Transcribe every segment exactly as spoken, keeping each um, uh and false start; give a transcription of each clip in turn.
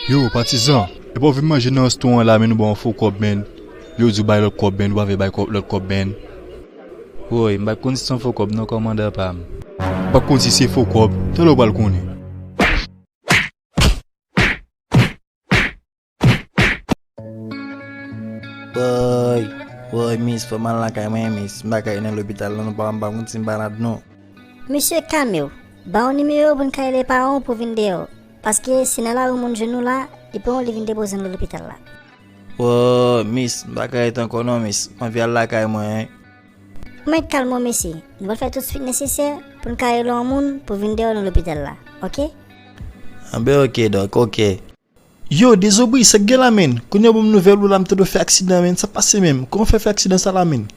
Yo, patizan, epa w vin manje nan restoran la, men nou ba w yon fo kòb, men. Yo di w bay lòt kòb, men, ou pa vle bay kòb, lòt kòb, men. Woy, m pa t konn si se yon fo kòb non, kòmandan pa m. M pa t konn si se fo kòb, talè w pral konnen. Woy, woy, mis, fò m al lakay mwen, mis. M pa ka nan lopital la non, pa m pa konn si m malad non. Mesye Camille, ba w nimewo pou n ka rele paran w pou vin deyò. Paske si nan lari moun jwenn ou la, li pran w li vin depoze w nan lopital la. Woy, mis, m pa ka ret ankò non, mis. M anvi al lakay mwen, wi. Ou mèt kalme w, mesye. Nou pral fè tout swit nesesè pou n ka rele yon moun pou vin deyò nan lopital la, oke? Anben, oke, dòk, oke. Yo, Dezobri, sa k gen la, menn? Kounye a w ban m nouvèl ou la, m tande w fè aksidan, menn. Sa k pase menm? Kòman w fè fè aksidan sa la, menn?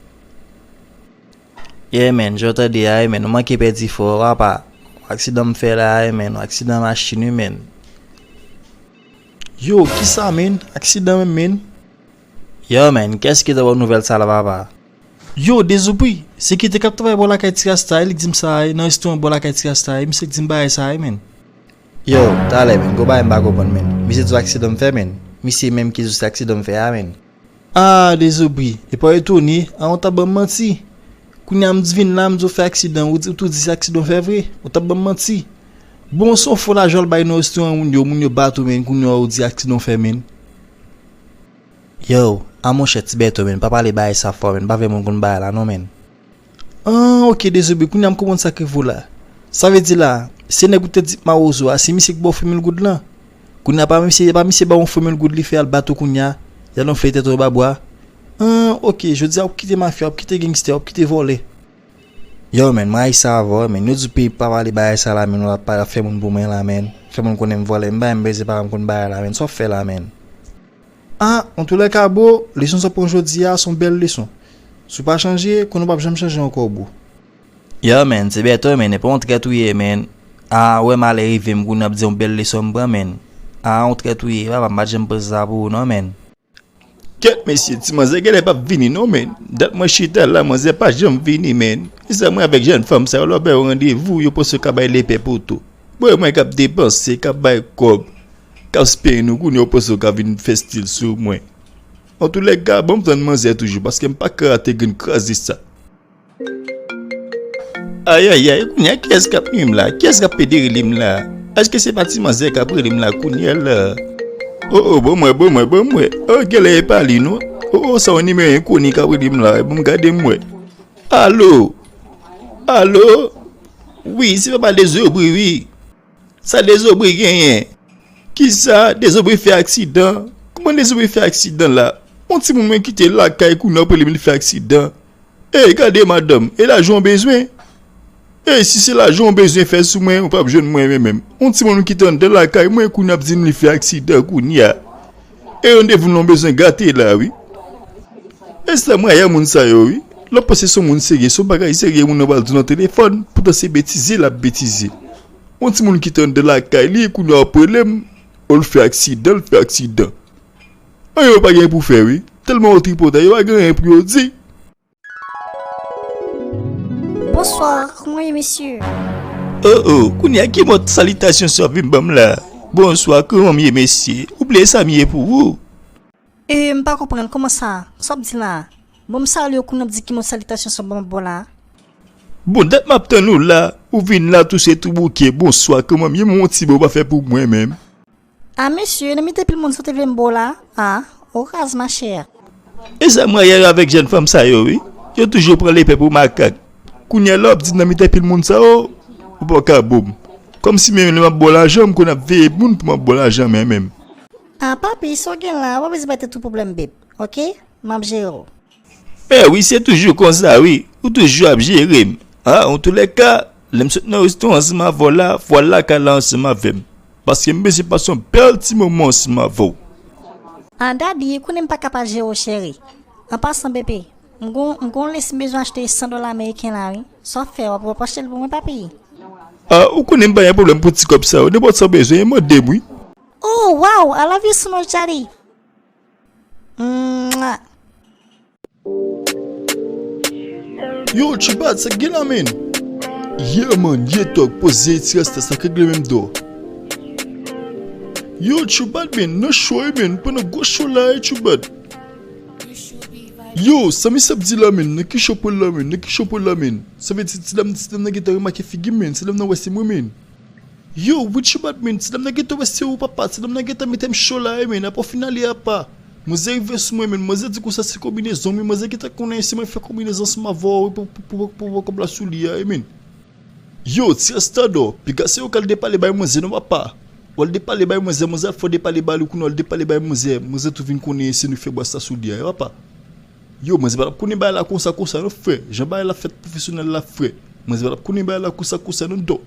Yeah, menn, jan w tande a, menn, ou manke pèdi fò, papa. Aksidan m fè la, menn, aksidan machin, wi, menn. Yo, kisa, menn? Aksidan menm, menn? Yo, menn, kiyès ki ta ba w nouvèl sa la, papa? Yo, Dezobri, se kite k ap travay bò lakay Ti Rasta, li k di m sa, nan restoran bò lakay Ti Rasta, misye k di m bagay sa, menn. Yo, talè, menn, gon bagay m pa konprann, menn. Misye di w aksidan m fè, menn. Misye menm ki di w se aksidan m fè a, menn. Ah, Dezobri, epa w etone, a, ou t ap ban m manti. Kounye a m di vin la, m di w fè aksidan, ou di, ou tou di se aksidan w fè vre, ou t ap ban m manti. Bon, se yon fo lajan w al bay nan restoran moun yo, moun yo bat ou, menn, kounye a ou di aksidan w fè, menn. Yo, a monchè, Ti Bèto, menn, pa pale bagay sa fò, menn, pa fè moun konn bagay la non, menn. An, oke, Dezobri, kounye a m konprann sa k rive w la. Sa vle di la, se nèg ou te di mawozo a, se misye k ba w fo mil goud lan. Kounye a pa misye, pa misye ba w yon fo mil goud li fè al bat ou kounye a, y al anfle tèt ou anba bwa. An, oke, jodi a w ap kite mafya, w ap kite gangstè, w ap kite vòlè. Yo, menn, m rayi sa avè w, menn. Yo di w peyi pa pale bagay sa la, menn, w ap fè moun pou mwen la, menn. Fè moun konnen m vòlè, m pa menm bezwen pa m konn bagay la, menn. Sa w ap fè la, menn? Ah, antoulèka, bro, leson sa w pran jodi a, se yon bèl leson. Si w pa chanje, konnen w p ap janm chanje ankò, bro. Yo, menn, se Bèto, menn, e pa yon trèt ou ye, menn. Ah, ou wè malè rive m, kounye a w ap di yon bèl leson m pran, menn. Ah, yon trèt ou ye, papa, m pa t janm panse sa pou ou, non, menn. Kèt, mesye, ti manzè genlè p ap vini, non, menn. Dat mwen chita la, manzè pa janm vini, menn. Kisa mwen avèk jèn fanm sa yo, lè w bay yo randevou, yo panse yo ka bay lepè poto. Bon, e mwen k ap depanse, k ap bay kòb, k ap spenn ou, kounye a w panse w ka vin fè stil sou mwen. Antoulèka, ban m tann manzè toujou, paske m pa ka rate grenn kraze sa. Ayayay, kounye a, kiyès k ap nwi m la? Kiyès k ap pede rele m la? Èske se pa ti manzè k ap rele m la kounye a la? O, o, ban mwen, ban mwen, ban mwen. O, genlè e pa li, non. O, o, sa yon nimewo enkoni k ap rele m la. Ban m gade m wè. Alo? Alo? Wi, se papa Dezobri, wi. Sa Dezobri genyen? Kisa? Dezobri fè aksidan? Kòman Dezobri fè aksidan la? Yon timoun mwen kite lakay kounye a w ap rele m li fè aksidan. Ey, gade madanm, e lajan w bezwen? Ey, si se lajan w bezwen fè sou mwen, ou p ap jwenn mwen menm. Yon timoun mwen kite anndan lakay mwen kounye a ap di m li fè aksidan kounye a. E randevou l lan w bezwen gate la wi. E sa mwen aya moun sa yo wi. Lè w panse se yon moun serye, se yon bagay serye moun nan pral di w nan telefòn, poutan se betize l ap betize. Yon timoun ki te anndan lakay li, kounye a w ap rele m, o l fè aksidan, l fè aksidan. Anyen yo pa gen pou fè wi. Tèlman yo tripotay, yo pa gen anyen pou yo di. Bonsoir, comment est monsieur? Oh oh, kounye a ki mòd salitasyon sa w vin ban m la? Bonswa, kòman m ye mesye? Ou bliye sa m ye pou ou? E, m pa konprann, kòman sa? Sa w ap di la? Bon, m salye w, kounye a w ap di ki mòd salitasyon sa w ban m ap ba w la? Bon, dat m ap tann ou la, ou vin la tou se tou bouke, bonswa, kòman m ye, men yon ti mo w pa fè pou mwen menm. A mesye, nan mitan pil moun sa w te vle m ba w la? A, ou raz machè. E sa m rayi avèk jèn fanm sa yo wi. Yo toujou pran lepè pou makak. Kounye a la w ap di nan mitan pil moun sa yo, ou pa ka ba m. Kòmsi menm lè m ap ba w lajan, m konn ap veye moun pou m ap ba w lajan men menm. A papi, sa w gen la, ou pa bezwen bay tèt ou pwoblèm beb, oke? M ap jere w. Mè wi, se toujou konsa wi. Ou toujou ap jere m. A, antoulèka, lè m sot nan restoran ansanm avè w la, fò w al lakay la ansanm avè m. Paske m bezwen pase yon bèl ti moman ansanm avè w. A dadi, konnen m pa ka pa jere w cheri. An pasan bebe, m gon, m gon lès m bezwen achte san dola ameriken la wi. Sa w ap fè, w ap, w ap achte l pou mwen papi? A, ou konnen m pa gen pwoblèm pou ti kòb sa yo. Nenpòt sa w bezwen, mande m wi. Oh, wow, I love you so much, daddy. Mwah. Yo, Chibad, sa k gen la, menn? Yeah, man, yeah, talk, poze, ti rasta, sa k regle menm dò? Yo, Tchoubad, men, nan cho wi, men, pandan gwo cho la, wi, Tchoubad. Yo, sa misye ap di la, men, nan ki cho pral la, men, nan ki cho pral la, men. Sa vle di, ti dam, ti dam nan gentan remake figi m, men, ti dam nan wè se mwen, men. Yo, wi, Tchoubad, men, ti dam nan gentan wè se ou, papa, ti dam nan gentan mete m cho la, wi, men, apa w fin ale apa. Manzè rive sou mwen, men, manzè di konsa se konbinezon, men, manzè gentan konnen se mwen fè konbinezon ansanm avè w, wi, pou, pou, pou, pou, pou kòb la sou li a, wi, men. Yo, ti rasta dò, piga se ou k al depale bay manzè non papa. W al depale bay manzè, manzè ap fè w depale bay li kounye a, w al depale bay manzè, manzè tou vin konnen se nou fè bwaz sa sou li a, wi papa. Yo, manzè pa t ap konnen bagay la konsa, konsa non frè, jan bagay la fèt pwofesyonèl la frè, manzè pa t ap konnen bagay la konsa, konsa non dò.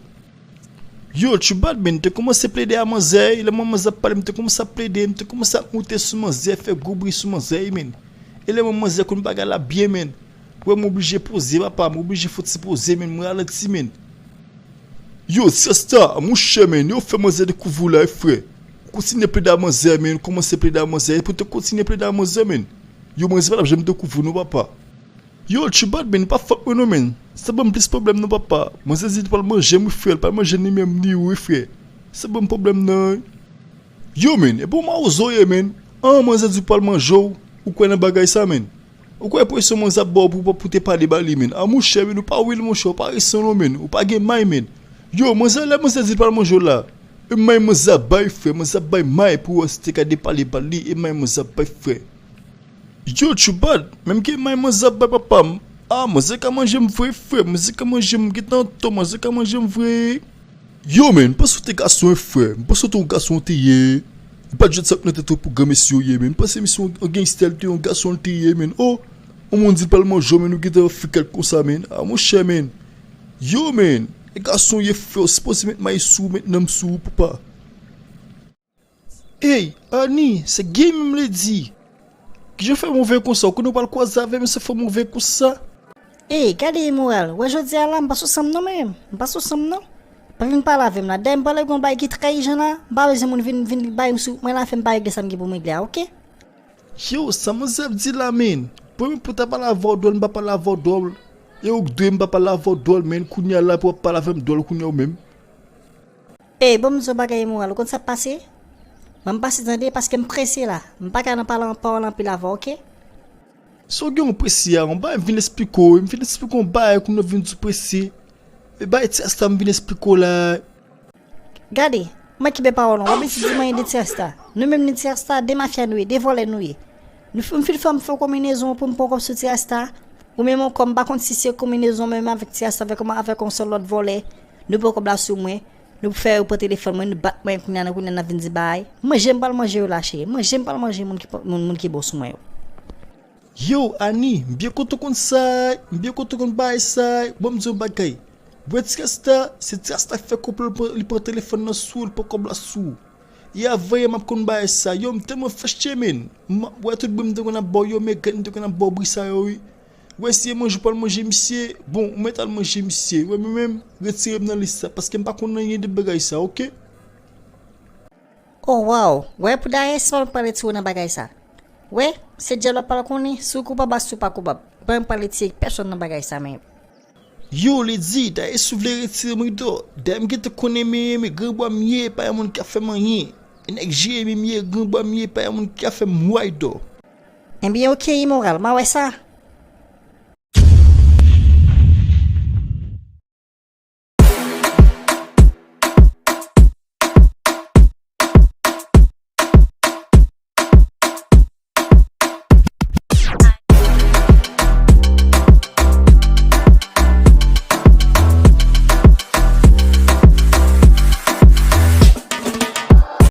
Yo, Tchoubad, men, m te kòmanse plede a manzè, lè manzè ap pale, m te kòmanse ap plede, m te kòmanse ap moute sou manzè, fè gwo bri sou manzè, men. E lè manzè konn bagay la byen, men. Wè, m oblije poze, papa, m oblije fouti poze, men, m ralanti, men. Yo, ti rasta, monchè, men, yo fè manzè dekouvri w la, wi, frè. Kontinye plede a manzè, men, kòmanse plede a manzè, epi w te kontinye plede a manzè, men. Yo, manzè pa t ap janm dekouvri w non, papa. Yo, Tchoubad, men, pa fòt mwen non, men. Sa ban m plis pwoblèm non, papa. Manzè di l pral manje m, wi, frè, l pral manje ni menm ni ou, wi, frè. Sa ban m pwoblèm non. Yo, men, e bon mawozo w ye, men. An, manzè di w pral manje w, ou kwè nan bagay sa, men. Ou kwè presyon manzè ap ba w pou, pou te pale ba li, men. A, monchè, men, ou pa real, monchè, ou pa resan non, men. Ou pa gen may, men. Yo, manzè, lè manzè di l pral manje w la, e may manzè ap bay, frè, manzè ap bay may pou wè si te ka depale ba li, e may manzè ap bay, frè. Yo, Tchoubad, menm ke may manzè ap bay papa m. A, manzè ka manje m vre, frè, manzè ka manje m, gentan to, manzè ka manje m vre. Yo, men, m panse w te gason, wi, frè. M panse w te yon gason w te ye. M pa t jwenn sa k nan tèt ou pou granmesi w ye, men. M panse misye yon, yon gangstè l te ye, yon gason l te ye, men. O, yon moun di l pral manje w, men, ou gentan fè kèk konsa, men. A, monchè, men. Yo, men, e gason w ye, frè, w sipoze met may sou ou, met nanm sou ou, papa. Ey, Ani, se Guy menm li di. Kijan w fè move konsa? Ou konnen w pral kwaze avè m, se fè move konsa? Ey, gade imoral, wè jodi a la, m pa sou san m non, men, m pa sou san m non. Pa vin pale avè m la, dayè m pale gen yon bagay ki trè ijan la, m pa bezwen moun vin, vin bay m sou, mwen la fè m pa regle sa m gen pou m regle a, oke? Yo, sa manzè ap di la, men? Premye pou ta pale avè w dwòl, m pa pale avè w dwòl. E ou k dwe m pa pale avè w dwòl, men, kounye a la pou w ap pale avè m dwòl kounye a ou menm. Ey, bon, m di w bagay imoral, ou konn sa k pase? Ban m pase tande, paske m prese la. M pa ka nan pale an pawòl anpil avè w, oke? Si w gen yon prese a, yon bagay m vin esplike w, m vin esplike w yon bagay kounye a w vin di w prese. E bagay ti rasta m vin esplike w la. Gade, mwen kenbe pawòl ou, w ap isi di m anyen de ti rasta. Nou menm ni ti rasta, de mafya nou ye, de vòlè nou ye. Nou fin, fin fè m fè konbinezon pou m pran kòb sou ti rasta. Ou menm ankò, m pa konn si se konbinezon menm avèk ti rasta, avèk, avèk yon sèl lòt vòlè. Nou pran kòb la sou mwen. Nou fè yo pran telefòn mwen, nou bat mwen kounye a, kounye a n ap vin di bagay. Manje m pral manje yo la, cheri. Manje m pral manje moun ki, moun, moun ki bon sou mwen yo. Yo, Ani, m byen kontan konn sa, m byen kontan konn bagay sa, bon, m di yon bagay. Wè ti rasta, se ti rasta k fè konplo, li pran, li pran telefòn nan sou ou, li pran kòb la sou ou. E avan yè m ap konn bagay sa, yo, m tèlman fache, men. M ap wè tout bri m te konn ap ba w yo, men grenn m te konn ap ba w bri sa yo, wi. Wè si e manje w pral manje misye, bon, ou mèt al manje misye. Wè mwen menm, retire m nan lis sa, paske m pa konn anyen de bagay sa, oke? Oh, wow! Wè, pou dayè, si w pa pale ti ou nan bagay sa. Wè, se dyab w ap pral konnen, si w koupab a si w pa koupab. Pa janm pale ti pèsonn nan bagay sa, men. Yo, li di, dayè si w vle retire m ridò, dayè m gentan konnen men, men granbwa m ye, pa yon moun ki ap fè m anyen. E nèg Jeremi m ye, granbwa m ye, pa yon moun ki ap fè m wayidò. Ebyen, oke, imoral, m a wè sa.